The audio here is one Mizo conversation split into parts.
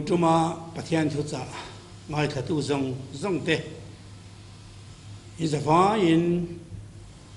tuma Pathian thuchah ngaithlatu zawng zawng te in zavaiin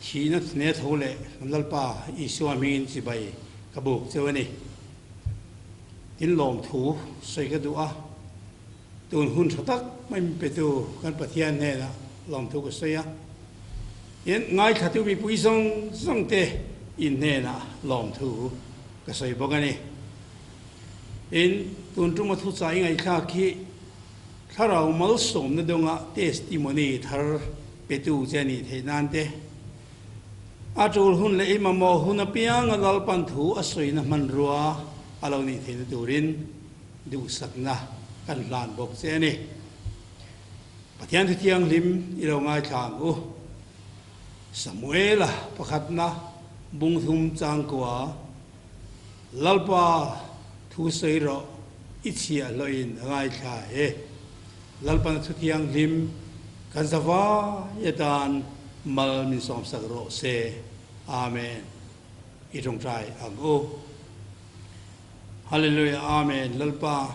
thihna ne tho leh Lalpa Isua hmingin chibai ka buk cheu a ni. Tin lawmthu sawi ka duh a, tun hun tha tak mai min petu kan Pathian hnenah lawmthu ka sawi a. Tin ngaithlatu mipui zawng zawng te in hnenah lawmthu ka sawi bawk a ni. Tin, tun tuma thuchah i ngaihthlak hi thlarau malsawmna dawnga testimony thar petu che a nih theih nan te, a tul hun leh i mamawh hun apianga Lalpan thu a sawina hmanrua a lo nih theihna turin duhsakna kan hlan bawk che a ni. Pathian thu thianghlim i lo ngaithla ang u. Samuela pakhatna bungthum changkua. Lalpa thu sawi rawh, i chhiah hlawhin a ngaithla e. Lalpan a thu thianghlim kan zavai atan mal min sawmsak rawh se. Amen. I tawngtai ang u. Hallelujah Amen Lalpa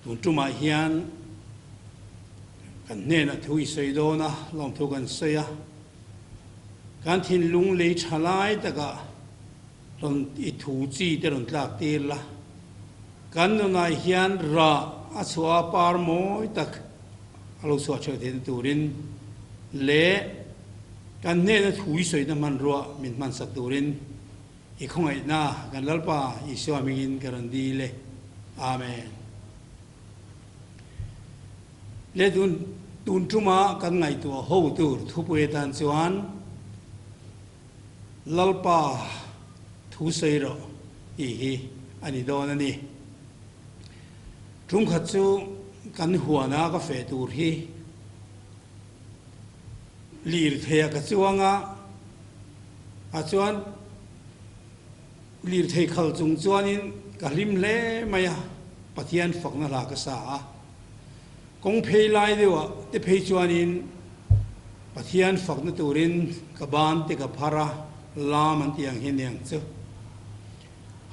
tun tumah hian kan hnenah thu i sawi dawn a, lawmthu kan sawi a, kan thinlung lei tha lai takah Rawn i thu chi te rawn tlak tir la, kan nunah hian rah a chhuah a par mawi tak a lo chhuah theuh theihna turin leh kan hnena thu i sawina hmanrua min hmansak turin i khawngaihna kan Lalpa Isua hmingin ka rawn dil e. Amen. Le tun tun tuma kan ngaihtuah ho tur thupui atan chuan Lalpa thu sawi rawh tih hi a ni dawn a ni. Ṭumkhat chu kan huana ka feh tur hi lirtheiah ka chuang a, a chuan lirthei khal chung chuanin ka hlim hle mai a, Pathian fakna hla ka sa a. Kawng phei lai deuhah te phei chuanin Pathian fakna turin ka ban te ka phar a, lam an tih ang hi niang chu.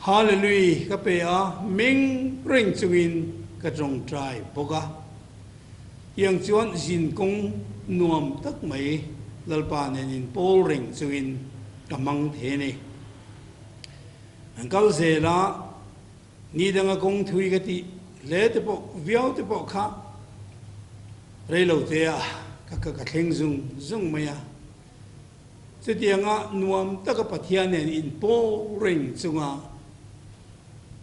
Hallelui ka pe a, meng reng chungin ka tawngtai bawk a. Tiang chuan zin kawng nuam tak mai Lalpa nen inpawl reng chungin ka hmang thei a ni. An kal zel a. Ni danga kawng thui ka tih hle te pawh viau te pawh kha rei lo te ah ka ka ka thleng zung zung mai a. Chutianga nuam taka Pathian nen inpawl reng chunga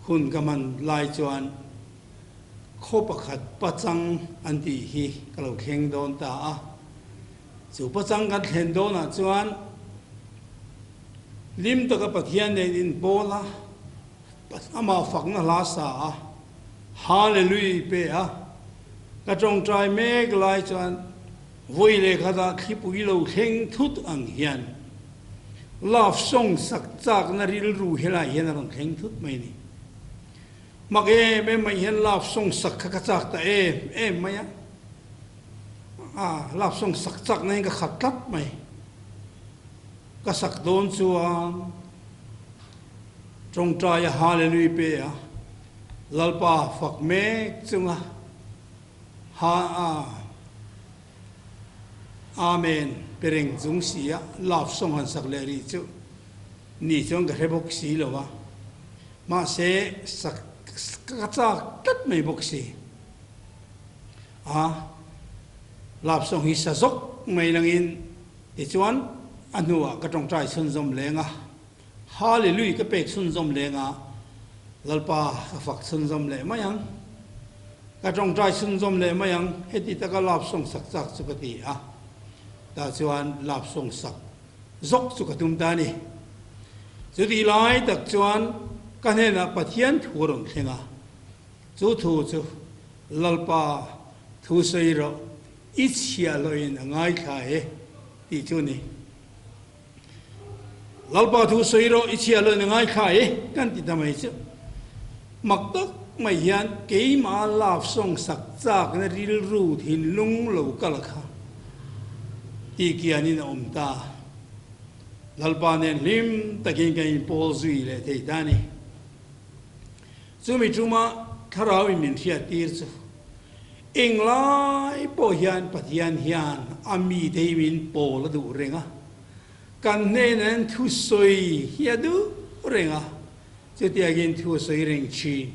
hun ka hman lai chuan khaw pakhat pachang an tih hi ka lo thleng dawn ta a. Chu pachang kan thlen dawnah chuan hlim taka Pathian nen inpawl a, Amah fakna hla sa a, Hallelui pe a, ka tawngtai mek lai chuan vawi leh khatah thlipui lo thleng thut ang hian love song sak chakna rilru helai hian a rawn thleng thut mai a ni. Mak em em mai hian love song sak kha ka chak ta em em mai a, love song sak chakna hian ka khat tlat mai. Ka sak dawn chuan Tawngtai a Hallelui pe a, Lalpa fak mek chunga Ha a Amen pe reng chung si a love song han sak leh rih chu ni chuan ka hre bawk si lo a, mahse sak ka chak tlat mai bawk si a, love song hi sa zawk mai langin tichuan a hnuah ka tawngtai chhunzawm leng a. Hallelui ka pek chhunzawm leng a, Lalpa ka fak chhunzawm leh mai ang. Ka tawngtai chhunzawm leh mai ang, heti taka lap sawng sak chak chu ka ti a. Tah chuan lap sawng sak zawk chu ka tum ta a ni. Chutih lai tak chuan ka hnenah Pathian thu a rawn thleng a, chu thu chu Lalpa thu sawi rawh, i chhiah hlawhin a ngaithla e tih chu a ni. Lalpa thu sawi rawh i chhia lo na ngaithla e kan ti ta mai chu. Mak tak mai hian keimah love song sak chak na rilru thinlung lo kal kha ti kianin a awm ta. Lalpa nen hlim takin kan inpawl zui leh thei ta a ni. Chumi tuma. Thlarauin min hriattir chu englai pawh hian Pathian hian a mite hi min pawl a duh reng a, kan hnenah hian thusawi hi a duh reng a, chutiangin thu a sawi reng thin.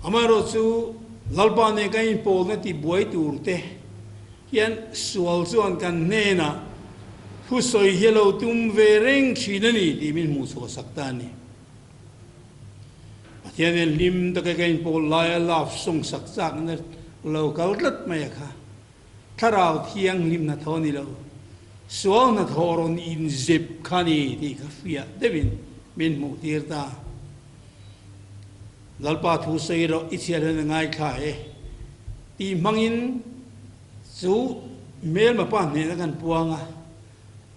Amaherawhchu, Lalpa nen kan inpawlna tibuai turte hian sual chuan kan hnenah thusawi hi a lo tum ve reng thin a ni tih min hmuh chhuah sak ta a ni. Pathian hian hlim taka kan inpawl laia love song sak chakna lo kal tlat mai a kha. Thlarau thianghlim hnathawh a ni lo, sual hnathawh rawn inzep kha a ni tih kha hriat deuhin min hmuh tir ta. Lalpa thu sawi rawh i chhiar hian a ngaithla e tih hmangin chu hmelma pa hnehna kan puang a,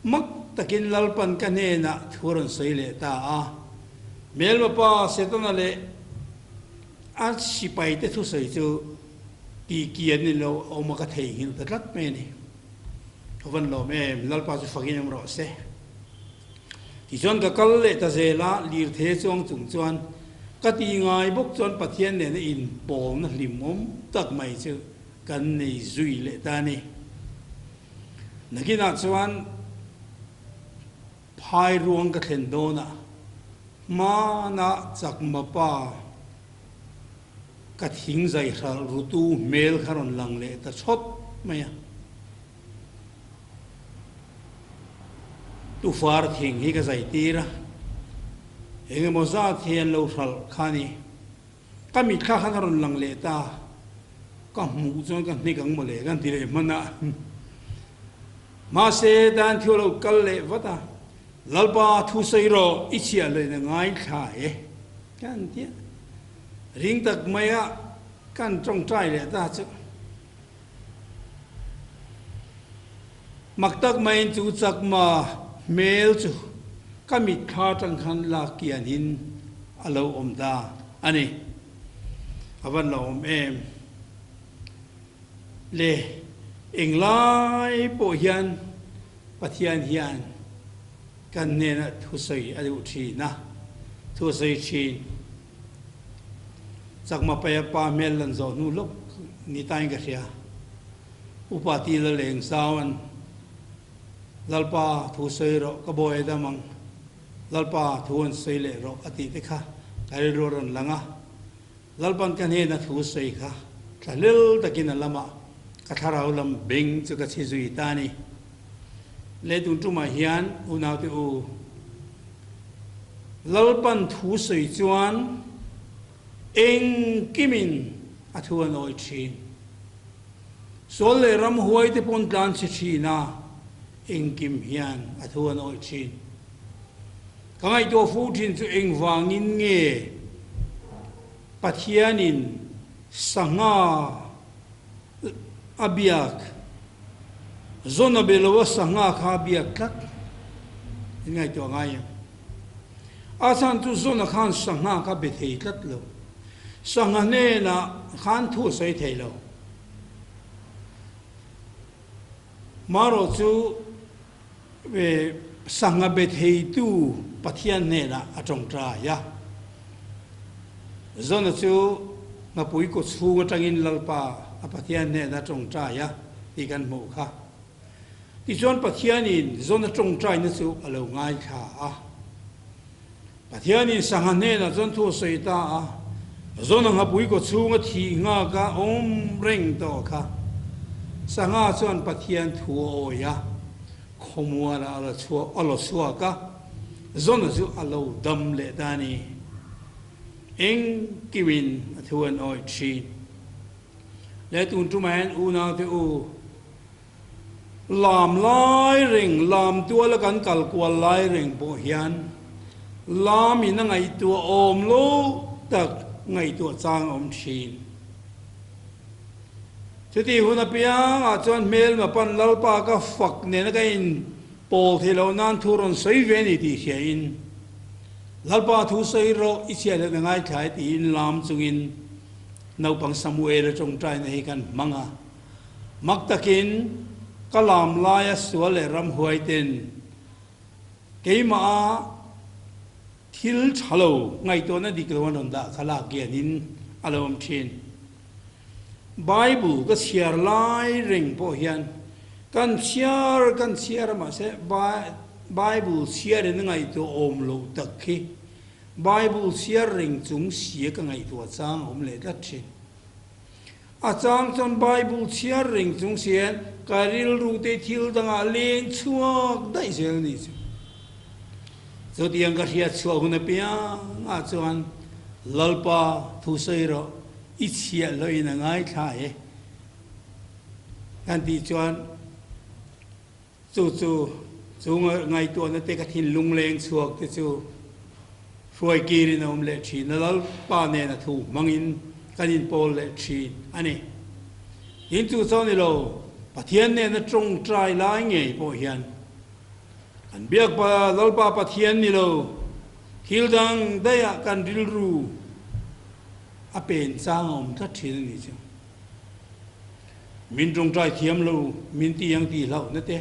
mak takin Lalpan ka hnenah thu a rawn sawi leh ta a. Hmelma pa Setana leh a sipaite thusawi chu tihkian ni lo a awm a ka theihnghilh ta tlat mai a ni. Ka van lawm em, Lalpa chu fakin awm rawh se. Tichuan ka kal leh ta zel a, lirthei chuang chung chuan ka ti ngai bawk chuan Pathian nena inpawlna hlimawm tak mai chu kan nei zui leh ta a ni. Nakinah chuan phai ruang ka thlen dawnah hmanah chakma pa ka thing zai hralh rutu hmel kha rawn lang leh ta chhawt mai a. Tufar thing hi ka zai tir a, eng emaw zat hi an lo hralh kha a ni. Ka mitthla khan a rawn lang leh ta, ka hmuh chuan ka hnek ang mawle ka ti leh hman a. Mahse, dan thu a lo kal leh vat a, Lalpa thu sawi rawh, i chhiah leh na ngaithla e, kan ti a. Ring tak maia kan tawngtai leh ta chu. Mak tak maiin chu chakma hmel chu ka mitthla atang khan lak kianin a lo awm ta a ni. A van lo awm em? Le englai pawh hian Pathian hian kan hnenah thusawi a duh thin a, thusawi thin. Chakma paia pa hmel lan zawh hnu lawk ni tain ka hria. Upa ti la leng zauan, Lalpa thu sawi rawh, ka bawi a dam ang. Lalpa thu an sawi leh rawh a tih te kha ka rilru a rawn lang a. Lalpan ka hnena thu sawi kha thlahlel takin a lamah ka thlarau lam beng chu ka chhi zui ta a ni. Leh tun tumah hian unaute u, Lalpan thu sawi chuan engkimin a thu an awi thin. Sual leh ramhuai te pawn tlan chhe thin a, engkim hian a thu an awi thin. Ka ngaihtuah fu thin chu engvangin nge Pathianin sangha a biak zawn a be lo a sangha kha a biak tlat in ngaihtuah ngai em? A chhan chu zawn a khan sangha kha be thei tlat lo, sangha hnenah khan thu a sawi thei lo. Marawh chu sangha be theitu Pathian hnenah a tawngtai a. Zona chu ngapui kaw chhung atangin Lalpa a Pathian hnenah a tawngtai a tih kan hmuh kha. Tichuan Pathianin Zona tawngtaina chu a lo ngaithla a. Pathianin sangha hnenah chuan thu a sawi ta a, Zona ngapui kaw chhunga thih nghak a awm reng tawh kha. Sangha chuan Pathian thu a awi a, khawmualah a la chhuak a la chhuak a, Zona chu a lo dam leh ta a ni. Engkimin a thu an awi thin. Leh tun tumah hian unaute u, Lam lai reng, lam tuala kan kal kual lai reng pawh hian lam in a ngaihtuah awm lo tak ngaihtuah chang a awm thin. Chutih hun apiangah chuan hmelma pan Lalpa ka fak nena ka in pawl thei loh nan thu rawn sawi ve a ni tih hria in Lalpa thu sawi rawh i chhiat leh na ngaithla e tiin lam chungin naupang Samuela tawngtaina hi kan hmang a. Mak takin ka lam laia sual leh ramhuai ten keimaha thil tha lo ngaihtuahna dik lo an rawn dah kha lak kianin a lo awm thin. Bible ka chhiar lai reng pawh hian kan chhiar kan chhiar a mahse Bible chhiarin a ngaihtuah awm loh tak khi Bible chhiar reng chung sia ka ngaihtuah chang a awm leh tlat thin. A chang chuan Bible chhiar reng chung sian ka rilru te thil dangah leng chhuak daih zel a nih chu. Chutiang ka hriat chhuah hun apiang ah chuan Lalpa thu sawi rawh i chhiah hlawhin a ngaithla e kan tih chuan Chu chu chu ngaihtuahna te ka thinlung leng chhuak te chu hruai kirin a awm leh thin a, Lalpa nen a thu hmangin kan inpawl leh thin a ni. Tin chu chaw ni lo, Pathian nena tawngtai lai ngei pawh hian kan biak pa Lalpa Pathian ni lo, thil dang daihah kan rilru a pen chang a awm tlat thin a ni chu. Min tawngtai thiam lo, min ti ang tih hlauhna te,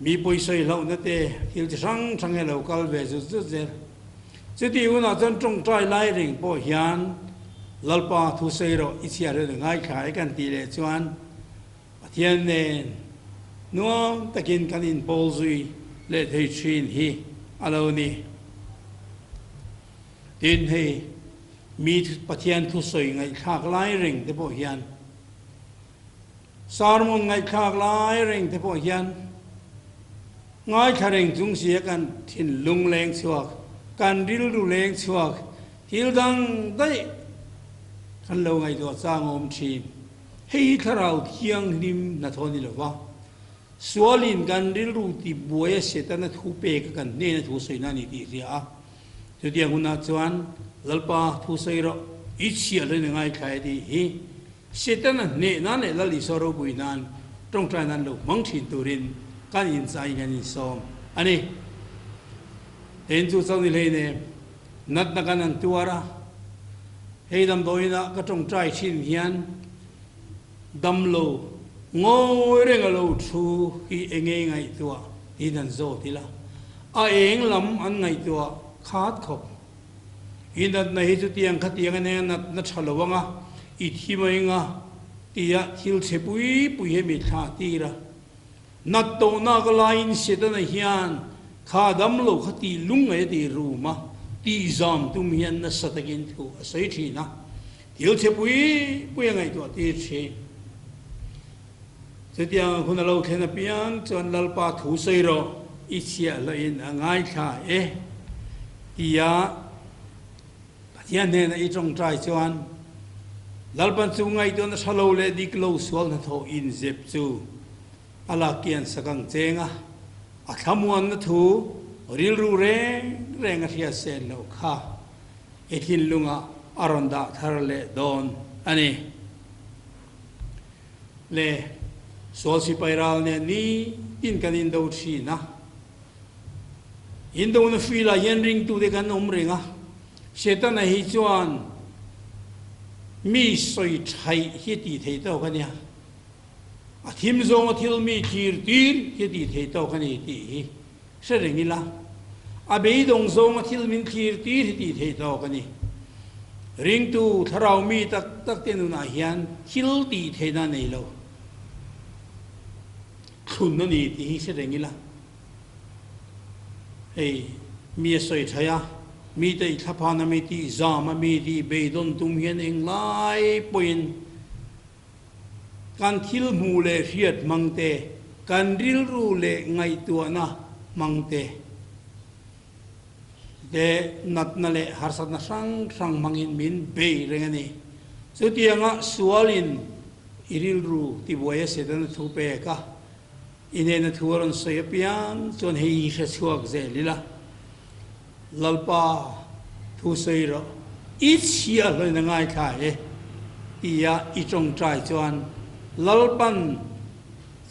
mi pawisawi hlauhna te, thil chi hrang hrang hi a lo kal ve zut zut zel. Chutih hunah chuan tawngtai lai reng pawh hian Lalpa thu sawi rawh i chhiar hian i ngaithla e kan tih leh chuan Pathian nen nuam takin kan inpawl zui leh thei thin hi a lo ni. Tin hei Mi Pathian thusawi ngaihthlak lai reng te pawh hian, sermon ngaihthlak lai reng te pawh hian ngaithla reng chung sia kan thinlung leng chhuak, kan rilru leng chhuak, thil dang daih kan lo ngaihtuah chang a awm thin. Hei hi Thlarau Thianghlim hnathawh a ni lo va, sualin kan rilru tibuai a Setana thu pek a kan hnena thu sawina a ni tih hria a. Chutiang hunah chuan Lalpa thu sawi rawh, i chhiah hlawin a ngaithla e tih hi Setana hneh nan leh Lal Isua ropui nan tawngtai nan lo hmang thin turin kan inchaiin kan insawm a ni. Tin chu chauh ni hlei nen natna kan han tuar a, hei damdawiinah ka tawngtai thin hian damlo ngawi reng a lo thu hi enge ngaihtuah tiin an zawt ila. A eng lam an ngaihtuah khat khawp. I natna hi chutiang khatiang a nia natna tha lo anga i thi mai anga tia thil chhe pui pui hi mi thlah tir a. Nat tawhnak laiin Setana hian kha dam lo kha tih lung ngei a tih rum a, tih zam tum hian nasa takin thu a sawi thin a, thil chhe pui pui a ngaihtuah tir thin. Chutiang hun a lo thlen apiang chuan Lalpa thu sawi rawh, i chhiah hlawhin a ngaithla e tia Pathian hnenah i tawngtai chuan Lalpan chu ngaihtuahna tha lo leh dik lo sual hnathawh inzep chu a lak kian sak ang cheng a, a thlamuanna thu rilru reng reng a hriat sen loh kha i thinlungah a rawn dah thar leh dawn a ni. Le sual sipai ral nen ni tin kan indo thin a, indona hruilah hian ringtute kan awm reng a, Setana hi chuan mi sawi thaih hi tih theih tawk a nia, a thim zawnga thil mi thlir tir hi tih theih tawk a ni tih hi hre reng ila, a beidawng zawnga thil min thlir tir hi tih theih tawk a ni. Ringtu thlarau mi tak tak te nunah hian thil tih theihna a nei lo. Thlun a ni tih hi hre reng ila. Hei mi a sawi thaih a, mite i thlaphan a mi tih zam a mi tih beidawn tum hian englai pawhin Kan thil hmuh leh hriat hmang te, kan rilru leh ngaihtuahna hmang te, te natna leh harsatna hrang hrang hmangin min bei reng a ni. Chutianga sualin i rilru tibuai a Setana thu pek a, i hnena thu a rawn sawi apiang chuan hei i hre chhuak zel ila, Lalpa thu sawi rawh, i chhia hlawin a ngaithla e, tia i tawngtai chuan Lalpan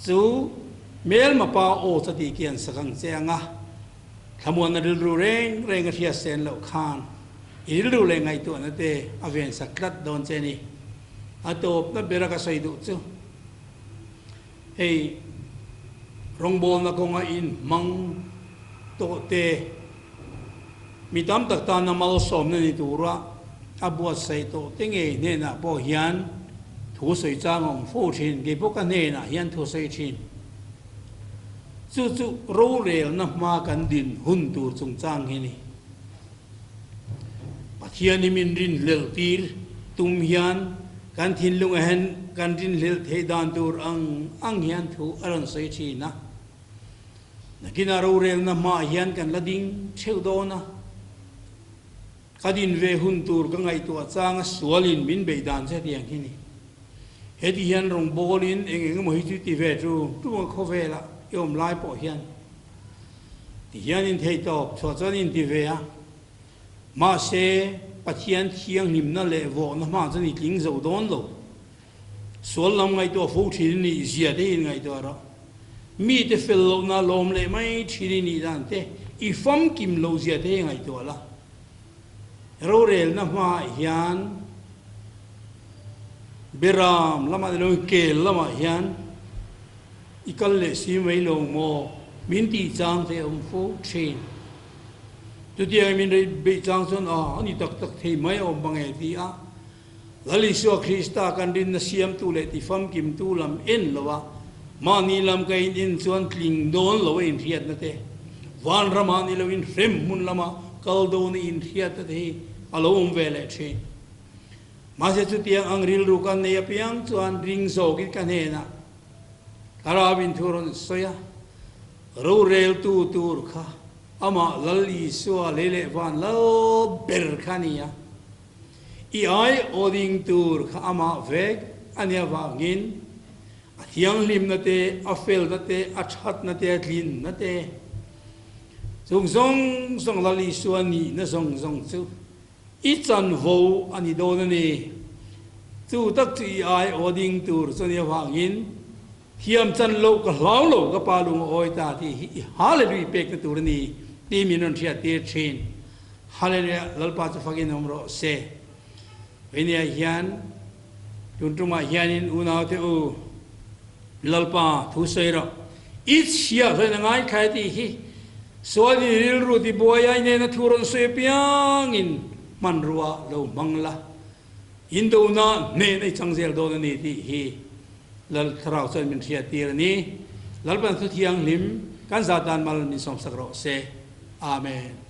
chu hmelma pa aw cha tih kian sak ang che ang a, thlamuanna rilru reng reng a hriat sen loh khan i rilru leh ngaihtuahna te a ven sak tlat dawn che ni. A tawpna bera ka sawi duh chu hei rawngbawlna kawnga inhmang tawh te mi tam tak tana malsawmna ni tura a buatsaih tawh te ngei hnenah pawh hian thu sawi chang a awm fo thin, kei pawh ka hnenah hian thu sawi thin. Chu chu rorelna hma kan din hun tur chungchang hi ni. Pathian hi min rinhlelh tir tum hian kan thinlungah hian kan rinhlelh theih dan tur ang ang hian thu a rawn sawi thin a. Nakinah rorelna hmaah hian kan la ding theuh dawn a. Ka din ve hun tur ka ngaihtuah changa sualin min beih dan che tiang hi ni. Heti hian rawngbawlin eng eng emaw hi chu ti ve chu tunga khawvelah i awm lai pawh hian ti hian in theih tawp chhuah chuan in ti ve a. Mahse, Pathian thianghlimna leh vawhna hmang chuan i tling zo dawn lo. Sual lam ngaihtuah fo thin i nih zia te hi in ngaihtuah rawh. Mite fel lohna lawm leh mai thin i nih dan te, i famkim loh zia te hi ngaihtuah la. Rorelna hmaah hian Beram lamah ni loin kel lamah hian i kal leh si mai lo maw? Min tih chang te a awm fo thin. Chutiangin min beih chang chuan a ni tak tak thei mai a awm bang e ti a. Lal Isua Krista kan rinna siamtu leh tifamkimtu lam en lo a, mahni lam ka in en chuan tling dawn lo a inhriatna te, vanramah ni loin hrem hmun lama kal dawn a inhriatna te hi a lo awm ve leh thin. Mahse chutiang ang rilru kan nei apiang chuan ring zawkin ka hnenah Thlarau in thu rawn sawi a, roreltu tur kha amah Lal Isua lei leh van lal ber kha a ni a. I ai aw ding tur kha amah vek a nia vangin a thianghlimna te, a felna te, a thatna te, a tlinna te, chung zawng zawng Lal Isua nihna zawng zawng chu i chanvo a ni dawn a ni. Chu tak chu i ai aw ding tur chu a nia vangin thiam chan loh ka hlau lo ka pa lung a awi ta tih hi i Hallelujah pekna tur a ni tih min rawn hriattir thin. Hallelujah Lalpa chu fakin awm rawh se. Veinia hian tun tumah hianin unaute u Lalpa thu sawi rawh. I chhia hlawin a ngaithla e tih hi sual in rilru ti buai ai nena thu rawn sawi apiangin hmanrua lo hmang la. Indona hnen a i chang zel dawn a ni tih hi Lal Thlarau chuan min hriattir a ni. Lalpan Thuthianghlim kan zat dan mal min sawmsak rawh se. Amen.